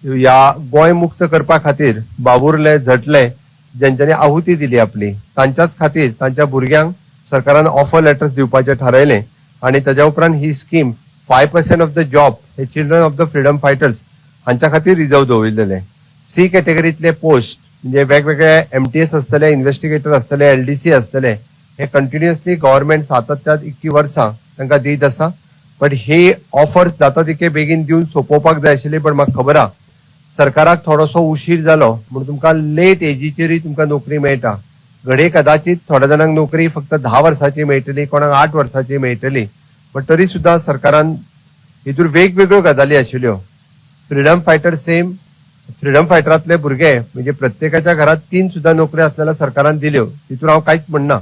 ह्या गोंय मुक्त करपा खातीर बाबुरले, झटले, ज्यांच्यानी आहुती दिली आपली, तांच्याच खातीर तांच्या भुरग्यांक सरकारान ऑफर लेटर्स दिवपाचें थारायलें. आनी ताज्या उपरांत ही scheme 5% of the job hey children of the freedom fighters हांच्या खातीर रिजर्व दवरिल्लेले. सी कॅटेगरीतले पोस्ट म्हणजे वेगवेगळे एमटीएस आसतले, इन्व्हेस्टिगेटर आसतले, एलडीसी आसतले, हे कंटिन्युअसली गव्हर्नमेंट सातत्यात 21 वर्सां तांकां दीत आसा. बट he offer जाता तितके बेगीन दिवन सोंपोवपाक जाय आशिल्ली, पण म्हाका खबर आहा सरकाराक थोडोसो उशीर जालो म्हणून तुमकां लेट एजीचेरूय तुमकां नोकरी मेळटा. घडये कदाचित थोड्या जाणांक नोकरी फक्त 10 वर्सांची मेळटली, कोणाक 8 वर्सांची मेळटली, बट तरी सुद्दां सरकारान हितूर वेगवेगळ्यो गजाली आशिल्ल्यो. फ्रिडम फायटर सेम, फ्रिडम फायटरांतले भुरगे म्हणजे प्रत्येकाच्या घरात तीन सुद्दां नोकऱ्यो आसलेल्या सरकारान दिल्यो, तितून हांव कांयच म्हणना.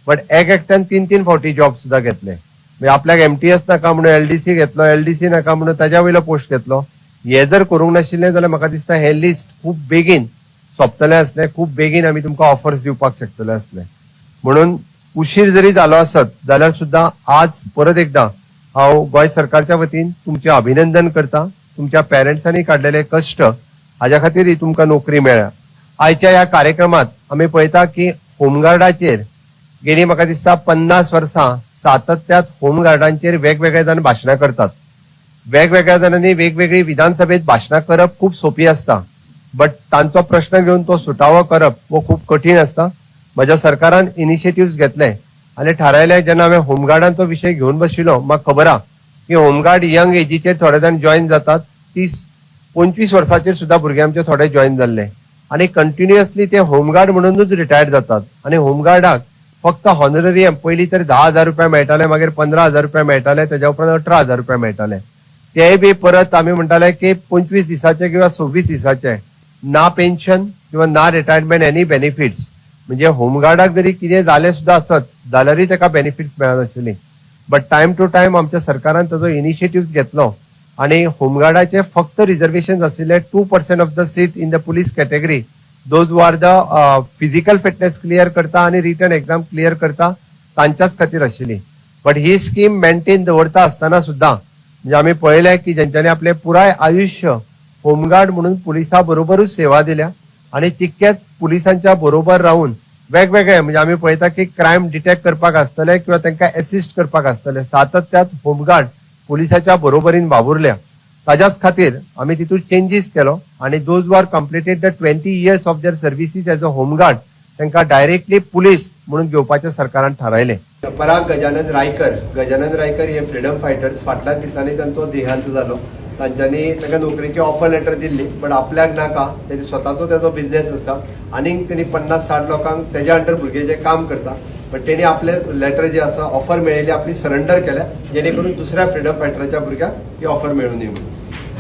बट एक एकट्यान तीन तीन फावटी जॉब सुद्दां घेतले. म्हणजे आपल्याक एमटीएस नाका म्हणून एलडीसी घेतलो, एलडीसी नाका म्हणून ताज्या वयलो पोस्ट घेतलो. हे जर करूंक नाशिल्लें जाल्यार म्हाका दिसता हें लिस्ट खूब बेगीन सोंपतलें आसलें, खूब बेगीन आमी तुमकां ऑफर्स दिवपाक शकतले आसले. म्हणून उशीर जरी जालो आसत जाल्यार सुद्दां आज परत एकदां हांव गोंय सरकारच्या वतीन तुमचें अभिनंदन करता. तुमच्या पेरंट्सांनी काडलेले कश्ट हाज्या खातीर ही तुमकां नोकरी मेळ्ळ्या. आयच्या ह्या कार्यक्रमात आमी पळयता की होमगार्डाचेर गेली म्हाका दिसता 50 वर्सां सातत्यात होमगार्डांचेर वेगवेगळे जाण भाशणां करतात. वेगवेगळ्या जाणांनी वेगवेगळी विधानसभेत भाशणां करप खूब सोंपी आसता, बट तांचो प्रश्न घेवन तो सुटावो करप हो खूब कठीण आसता. म्हज्या सरकारान इनिशिएटिव्ह घेतले आनी थारायले. जेन्ना हांवें होमगार्डांचो विशय घेवन बशिल्लो, म्हाका खबर आहा की होमगार्ड यंग एजीचेर थोडे जाण जॉयन जातात. 30 25 वर्साचेर सुद्दां भुरगे आमचे थोडे जॉयन जाल्ले आनी कंटिन्युअसली ते होमगार्ड म्हणूनच रिटायर्ड जातात. आनी होमगार्डाक फक्त हॉनररियम पयलीं तर 10,000 रुपया मेळटाले, मागीर 15,000 रुपया मेळटाले, तेज्या उपरांत 18,000 रुपया मेळटाले. तेय बी परत आमी म्हणटाले की 25 दिसाचे किंवा 26 दिसाचे, ना पेन्शन किंवा ना रिटायरमेंट एनी बेनिफिट्स. म्हणजे होमगार्डाक जरी कितें जालें सुद्दां आसत जाल्यारूय ताका बेनिफिट्स मेळनाशिल्ली. बट टायम टू टायम आमच्या सरकारान ताजो इनिशिएटिव्ह घेतलो आनी होमगार्डाचे फक्त रिजर्वेशन आशिल्ले 2% of the seat in the police category, those who are the physical fitness clear करता आनी रिटन एक्झाम क्लियर करता तांच्याच खातीर आशिल्ली. बट he scheme maintain दवरता आसतना सुद्दां म्हणजे आमी पळयलें की जेंच्यांनी आपलें पुराय आयुश्य होमगार्ड म्हणून पुलिसा बरोबरूच सेवा दिल्या आनी तितकेच पुलिसांच्या बरोबर रावून वेगवेगळे म्हणजे आमी पळयता की क्रायम डिटेक्ट करपाक आसतले किंवा तांकां एसिस्ट करपाक आसतले, सातत्यात होमगार्ड पुलिसाच्या बरोबरीन वावुरल्या. ताज्याच खातीर आमी तितून चेंजीस केलो आनी those are completed the 20 years of their services as a home guard तांकां डायरेक्टली पुलीस म्हणून घेवपाचें सरकारान थारायलें. पराग गजानन रायकर, गजानन रायकर हे फ्रिडम फायटर्स. फाटल्या दिसांनी तांचो देहांत जालो. तांच्यांनी तांकां नोकरेची ऑफर लेटर दिल्ली, बट आपल्याक नाका, तेणी स्वताचो तेजो बिझनेस आसा आनीक तेणी 50 60 लोकांक तेज्या अंडर भुरगे जे काम करता, बट तेणी आपले लेटर जे आसा, ऑफर मेळिल्ली आपली सरंडर केल्या, जेणे करून दुसऱ्या फ्रिडम फायटराच्या भुरग्याक ती ऑफर मेळूं न्ही म्हणून.